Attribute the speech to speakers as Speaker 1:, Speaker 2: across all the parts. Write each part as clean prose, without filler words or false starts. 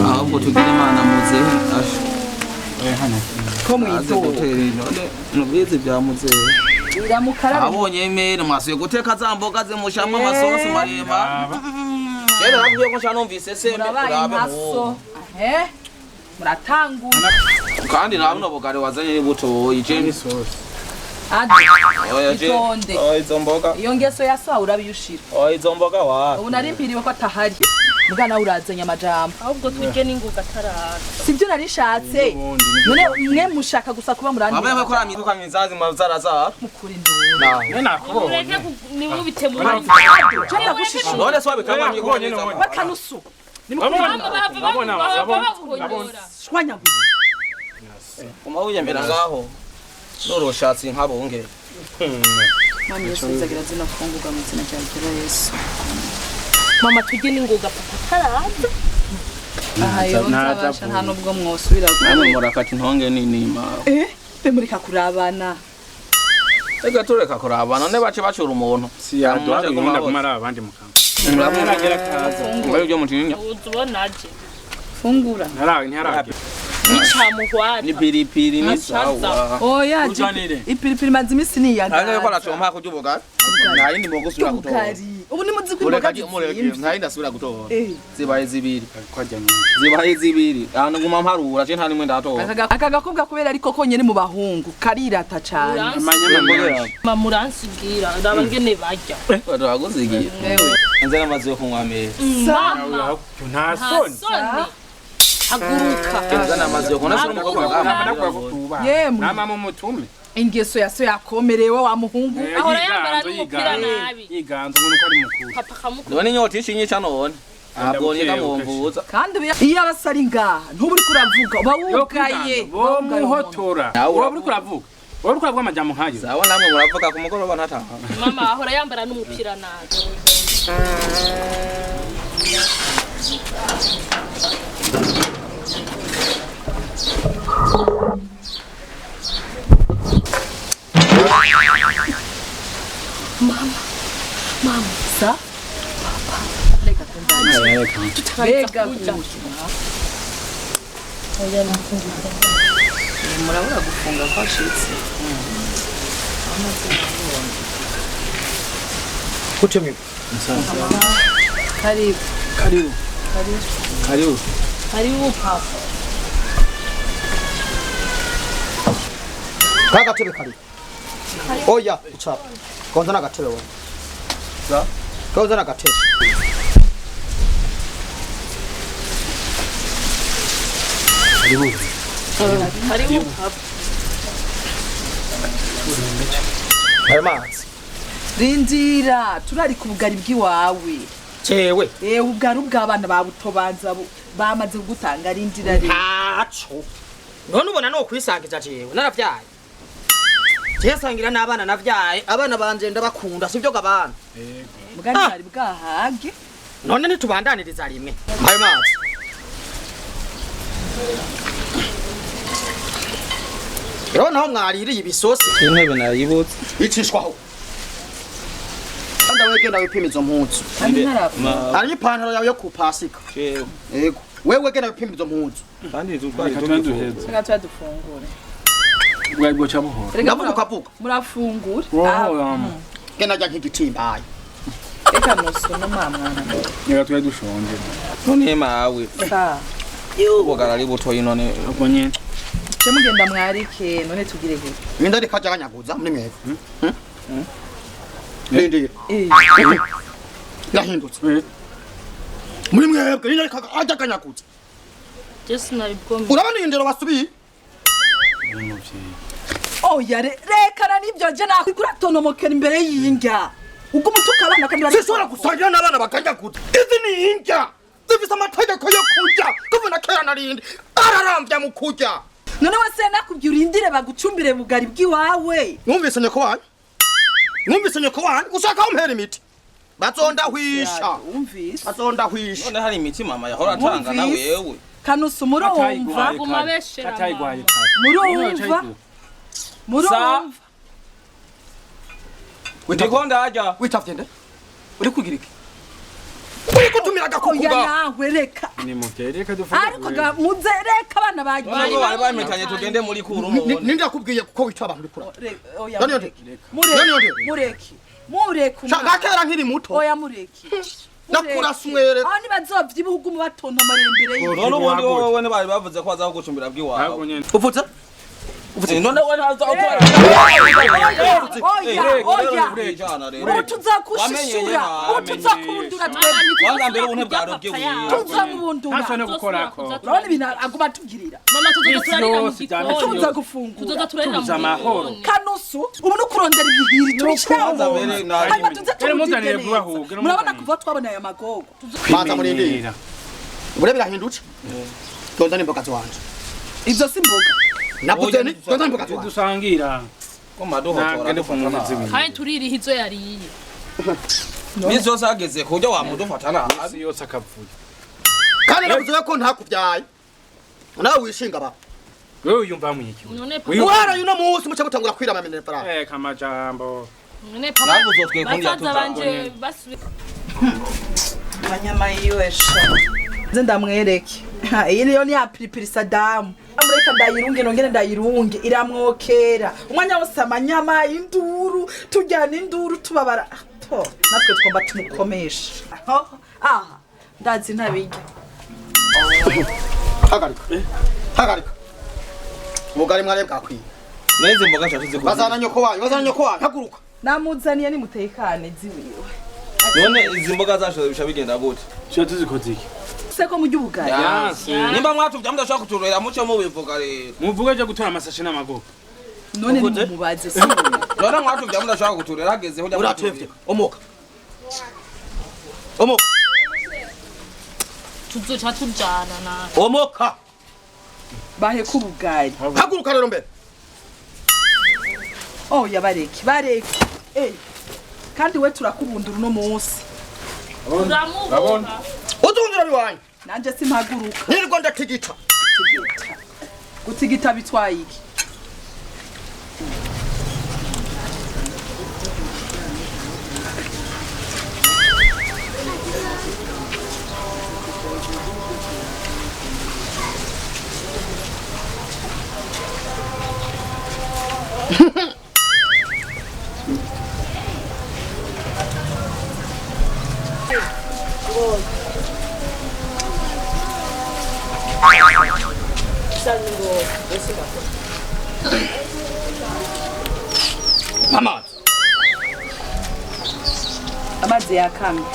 Speaker 1: Ahubwo tugire Imana muzehe asha.
Speaker 2: Ko
Speaker 1: Aze
Speaker 2: mwitora.
Speaker 1: gutera none nubizi bya muzehe.
Speaker 2: Iramukarabe.
Speaker 1: Abonye imeri mwasuye guteka za mboga zimushamo amasosi maremare. Rero nakubwiye ko nshya numvise sembe.
Speaker 2: Murabaye
Speaker 1: urabe
Speaker 2: nka so. Eh? Muratangura.
Speaker 1: Kandi nawe buno bugari wazanye ni butoyi James.
Speaker 2: Ade.
Speaker 1: Oya je.
Speaker 2: Itonde.
Speaker 1: Oya izo mboga.
Speaker 2: Iyo ngeso ya so urabiyushira.
Speaker 1: Oya izo mboga wa.
Speaker 2: Ubu nari mpiriwe ko atahari. Mbwa nawe urazanye amajambo.
Speaker 3: Ahubwo turye n'ingoga ataraza.
Speaker 2: Sibyo nari nshatse. None mwe mushaka gusa kuba murandira.
Speaker 1: Abaye bakora mituka mizazi mazaraza.
Speaker 2: Mukuri nduru.
Speaker 4: Ne nakubonye.
Speaker 3: Mureke nimubite mu
Speaker 2: Je ndagushisha.
Speaker 1: None so bitangwa
Speaker 4: Nakubonye none.
Speaker 2: Bakanusu.
Speaker 4: Urabona?
Speaker 3: Bava
Speaker 4: Urabona? Urabona?
Speaker 3: baguhonyora.
Speaker 2: Shwanyaguza.
Speaker 1: Uma wiyemera ngaho. Noroshatsi nkabonge.
Speaker 2: Mami Yesu nzagira zino fungurwa mu izina rya Gira Yesu.
Speaker 3: Mama, turye n'ingoga papa ataraza.
Speaker 2: Aha yo nzabasha nta nubwo mwosubira.
Speaker 1: Namwe murakata intonge nini ma.
Speaker 2: Eh, be mureka kurabana.
Speaker 1: Reka tureka kurabana none bace bacura umuntu.
Speaker 4: Si yaduha gahunda kumara abandi mukama. Ntaragera kaza.
Speaker 1: Mbere ibyo mutinya.
Speaker 3: Uzi ubona aje.
Speaker 2: Fungura.
Speaker 4: Ntaragera.
Speaker 3: N'icamuhwata.
Speaker 1: Ni piripiri ni
Speaker 3: Acaza.
Speaker 1: sawa.
Speaker 2: Oya,
Speaker 4: Uzanire.
Speaker 2: ipiripiri maze iminsi niyaga.
Speaker 1: Ariko ko aracompa kurya ubugari. Nta yindi mboga usubira gutora.
Speaker 2: Ubugari. Ubu ni muzi ko
Speaker 1: Mureka
Speaker 2: imboga
Speaker 1: mureke
Speaker 2: zizimvye.
Speaker 1: nta yindi asubira gutora.
Speaker 2: Eh.
Speaker 1: Zibaye zibiri.
Speaker 4: Kwajya nyinshi.
Speaker 1: Zibaye zibiri. Ahantu nguma mparura je nta nimwe ndatora.
Speaker 2: Aka gakobwa kubera ariko konyene mu bahungu karirata cane.
Speaker 4: Amanyama menshi.
Speaker 3: Mama, muransigira raba ngene barya.
Speaker 1: Turaguzigiye.
Speaker 2: Ewe.
Speaker 1: Nzana amazi yo kunywa meza.
Speaker 3: Mama,
Speaker 4: Nta soni.
Speaker 3: soni. Haguruka.
Speaker 1: Nzana amazi yo kunywa umukobwa ngaha.
Speaker 2: Yemwe.
Speaker 4: Nama mumutume.
Speaker 2: Ingeso ya so yakomerewe wa muhungu.
Speaker 3: Ahora yambara n'umupira nabi.
Speaker 4: Yiganza ngo nuko ari mukuru.
Speaker 3: Papa akamukunda.
Speaker 1: None inyota ishinyica none. Ntabwo niga mumvuza.
Speaker 2: Kandi iyo abasari ngaha ntuba uriko uravuga uba wugaye.
Speaker 4: Bo muhotora.
Speaker 1: Nawe
Speaker 4: Wowe uriko uravuga. Wowe uriko uravuga amajambo nkayo.
Speaker 1: Sawa namwe muravuga ku mugoroba ntataha.
Speaker 3: Mama ahora yambara n'umupira nabi.
Speaker 2: Sa Mbega gutya. Murabura gufunga ko acitse.
Speaker 5: Gute mwe.
Speaker 2: Karibu.
Speaker 1: Karibu. Karibu.
Speaker 3: Karibu papa.
Speaker 5: Ka gatebe kari. Oya, icara. Konza n'agatebe wowe.
Speaker 1: Za?
Speaker 5: Konza n'agatebe.
Speaker 3: Karibu papa.
Speaker 5: Ayo mazi.
Speaker 2: Rindira turarika ubugari bw'iwawe.
Speaker 5: Jewe.
Speaker 2: Eh, ubugari bw'abana babutobanza bamaze kugutanga, rindira rero.
Speaker 5: Ntaco. None ubona no kwisangiza jewe naravyaye. Jewe sangira n'abana navyaye, abana banje ndabakunda sivyo gabana.
Speaker 2: Mugani bari bwahage.
Speaker 5: None ntitubandaniriza rimwe. Ayo mazi. Rero naho mwaririye ibisosi
Speaker 1: Intebe nayibutse.
Speaker 5: icishwaho. Kandi wewe genda wipima izo mpuzu.
Speaker 2: Kandi ntarapfa.
Speaker 5: Hari ipantaro yawe yo kupasika.
Speaker 1: Jewe.
Speaker 5: Yego. Wewe genda wipima izo mpuzu.
Speaker 1: Kandi tutwari
Speaker 4: Reka tuduheze.
Speaker 2: Reka tuyadufungure.
Speaker 4: Bwari bwoca buhoro.
Speaker 2: Reka
Speaker 5: Ndavuga ukavuga.
Speaker 2: Murafungura.
Speaker 4: Wowe
Speaker 5: Genda rya nk'igitimbaye.
Speaker 2: Reka musome mwa mwana.
Speaker 4: reka twari dushonje.
Speaker 1: None mawe.
Speaker 2: Sa.
Speaker 1: Ubugari ari butoyi none.
Speaker 4: Ubwo nyene.
Speaker 2: Ce mugenda mwarike none tugire he.
Speaker 5: Ninda rikajya kanyaguza muri mwebwe. Rindira.
Speaker 2: Eh.
Speaker 5: Yahindutse.
Speaker 4: Eh.
Speaker 5: Muri mwebwe ninda rikajya kanyaguza.
Speaker 3: Jesu nabigomye.
Speaker 5: Urabona iyi ndero wasubiye?
Speaker 4: Umuvyeyi.
Speaker 2: Oya rekana n'ibyo je nakuratonomokera imbere y'indya. Ubwo umutuka abana kandi bari
Speaker 5: Sinshobora gusangira n'abana bakanyaguza. Izi ni indya. Zifise amategeko yo kurya. Kuva na kera narindi. Araramvya mu kurya.
Speaker 2: None wese nakubwiye urindire bagucumbire bugari bw'iwawe.
Speaker 5: Mwumvise nyoko wanyu? Mwumvise nyoko wanyu? Ushaka aho mpera imiti? Bazondahwisha.
Speaker 2: Wumvise.
Speaker 5: Bazondahwisha.
Speaker 1: None hari imiti mama yahora atanga na
Speaker 2: Wumvise?
Speaker 1: wewe.
Speaker 2: Kanusu murumva.
Speaker 3: Aguma abeshera
Speaker 4: Katayigwaye
Speaker 3: mama.
Speaker 4: kare.
Speaker 2: Murumva. Murumva.
Speaker 1: Ndiko ndarya.
Speaker 5: Witavye nde?
Speaker 1: Uri kugira iki?
Speaker 5: Uri gutumira agakuku
Speaker 2: Oya
Speaker 5: ngaho.
Speaker 2: nawe reka.
Speaker 4: Ni muvyeyi, reka dufunge.
Speaker 2: Ariko ga muze reka abana bagiye.
Speaker 1: Nubwo bari bampitanye tugende muri kuru mubone.
Speaker 5: Ninde yakubwiye kuko wica abantu uri kurara?
Speaker 2: Oya
Speaker 5: None
Speaker 2: mureke.
Speaker 5: None
Speaker 2: Mureke. Mureke. Mureke.
Speaker 5: Sha
Speaker 2: Umwana.
Speaker 5: nka nkiri muto.
Speaker 2: Oya mureke.
Speaker 5: Nakurasa umwere.
Speaker 2: Aho ntibazovyibuha ugume batontomara imbere yiwe.
Speaker 1: None ubundi wowe ntibari bavuze ko baza kugucumbira bw'iwawe.
Speaker 4: Ntabwo nyene.
Speaker 5: Uvutse?
Speaker 1: None wowe ntaza ukora.
Speaker 2: Oya, oya. Ubu tuzakushishura, ubu tuzakubundura twebwe.
Speaker 1: Kwanza mbere ubuntu bwawe bwiwe.
Speaker 2: Tuzamubundura.
Speaker 4: Ntacyo no gukorako.
Speaker 2: Urabona ibintu aguma atugirira.
Speaker 3: Mama, tuzoza turarira mu
Speaker 4: Isi yose,
Speaker 3: gikoni.
Speaker 2: Tuza gufungura.
Speaker 3: Tuzoza turarira mu
Speaker 4: Tubuze amahoro.
Speaker 3: gikoni.
Speaker 2: Kanusu, ubu ni ukurondera ibihiri tubishyire
Speaker 1: Kwanza
Speaker 2: mu
Speaker 1: mbere
Speaker 2: nzu.
Speaker 1: nari-
Speaker 2: Hanyuma tuze
Speaker 4: Ere muzanire
Speaker 2: tubirye
Speaker 4: vuba
Speaker 2: neza.
Speaker 4: ahubwo, ere
Speaker 2: Murabona
Speaker 4: muzanire.
Speaker 2: kuva twabona aya magogo.
Speaker 5: Banza murindire.
Speaker 4: Kwimenyera.
Speaker 5: Ubure birahindutse. Donda n'imboga ziwanje.
Speaker 2: Izo si imboga.
Speaker 5: Navuze ni donda n'imboga ziwanje.
Speaker 4: Dusangira.
Speaker 1: Ko maduhotora
Speaker 4: Nagende ku
Speaker 1: dufata
Speaker 4: muzi
Speaker 1: nabi.
Speaker 4: wiwe.
Speaker 3: Kandi tuririha izo yariye.
Speaker 1: Misi yose hageze ku buryo wamudufata nabi.
Speaker 4: Isi yose akavuye.
Speaker 5: Kandi navuze ko ntakubyaye. Nawe wishinga ba.
Speaker 4: Wewe uyumva mwiki?
Speaker 3: None papa.
Speaker 5: Uharaye uno munsi muce mutangura kwirama minerval.
Speaker 4: Eh, kamajambo.
Speaker 3: None papa.
Speaker 1: Ntabwo uzotwikundira
Speaker 3: Basaza
Speaker 1: tuza.
Speaker 3: banje basubi.
Speaker 2: Amanyama yiwe sha. Nze ndamwereke. Ha, iyi niyo ni ya piripiri Sadamu. Amureka ndayirunge nongere ndayirunge iramwokera. Umwanya wose amanyama induru tujyana induru tubabara. Ah, To, natwe tugomba tumukomesha. Aho, aha, ndazi ntabirya.
Speaker 5: Hagarika. Hagarika. Ubugari mware bwakwiye.
Speaker 1: N'izi mboga nshaka tuzikunda.
Speaker 5: Bazana nyoko wanyu, bazana nyoko wanyu. Haguruka.
Speaker 2: Namuzaniye nimutekane ziwiwe.
Speaker 1: None izi mboga zacu bisha bigenda gute?
Speaker 4: Cyo tuzikoze iki?
Speaker 2: Se ko mujya ubugari.
Speaker 4: Yanse.
Speaker 1: Nimba mwatuvya mudashobora kuturera muce mubivuga rero.
Speaker 4: Muvuge aje gutora amasashe n'amagogo.
Speaker 2: None
Speaker 1: Uvuze?
Speaker 2: nimumubaze si.
Speaker 1: None mwatuvya mudashobora kuturera hageze ho
Speaker 5: Uratevye. Omoka. Omoka.
Speaker 3: Tuzoca tujana na.
Speaker 5: Omoka.
Speaker 2: Baheka ubugari.
Speaker 5: Haguruka rero mbere.
Speaker 2: Oya bareke, bareke. Eh. Kandi we turakubundura uno munsi.
Speaker 3: Turamuboha.
Speaker 5: Uzunzura biwanyu.
Speaker 2: Nanje simpaguruka.
Speaker 5: Nirwo ndatigita.
Speaker 2: Gutigita. Gutigita bitwaye iki?
Speaker 5: Amazi.
Speaker 2: Amazi yakamye.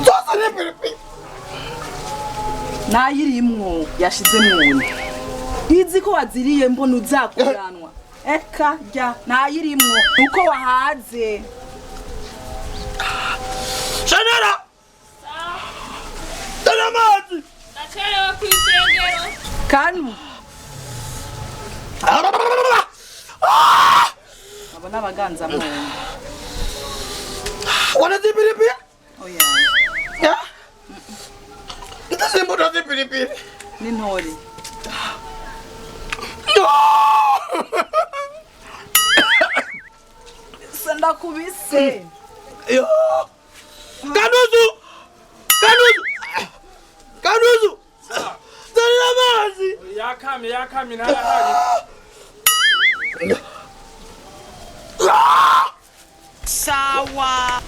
Speaker 5: Zose ni piripiri.
Speaker 2: Nayirimwo yashize mwone. Izi ko waziriye mbona uzakuranwa. Eka rya nayirimwo uko wahaze.
Speaker 5: Shanara. Dana amazi.
Speaker 3: Ndacerewe kw'isengero.
Speaker 2: Kanu abo n'abaganza mwone.
Speaker 5: Wana zipiripiri.
Speaker 2: Oya
Speaker 5: Ya. Ndazimbuto zipiripiri.
Speaker 2: n'intore. Se ndakubise.
Speaker 5: Yo. Kanuzu. Kanuzu. Kanuzu. Dana amazi.
Speaker 4: Yakamye, yakamye ntarahari.
Speaker 2: Sawa.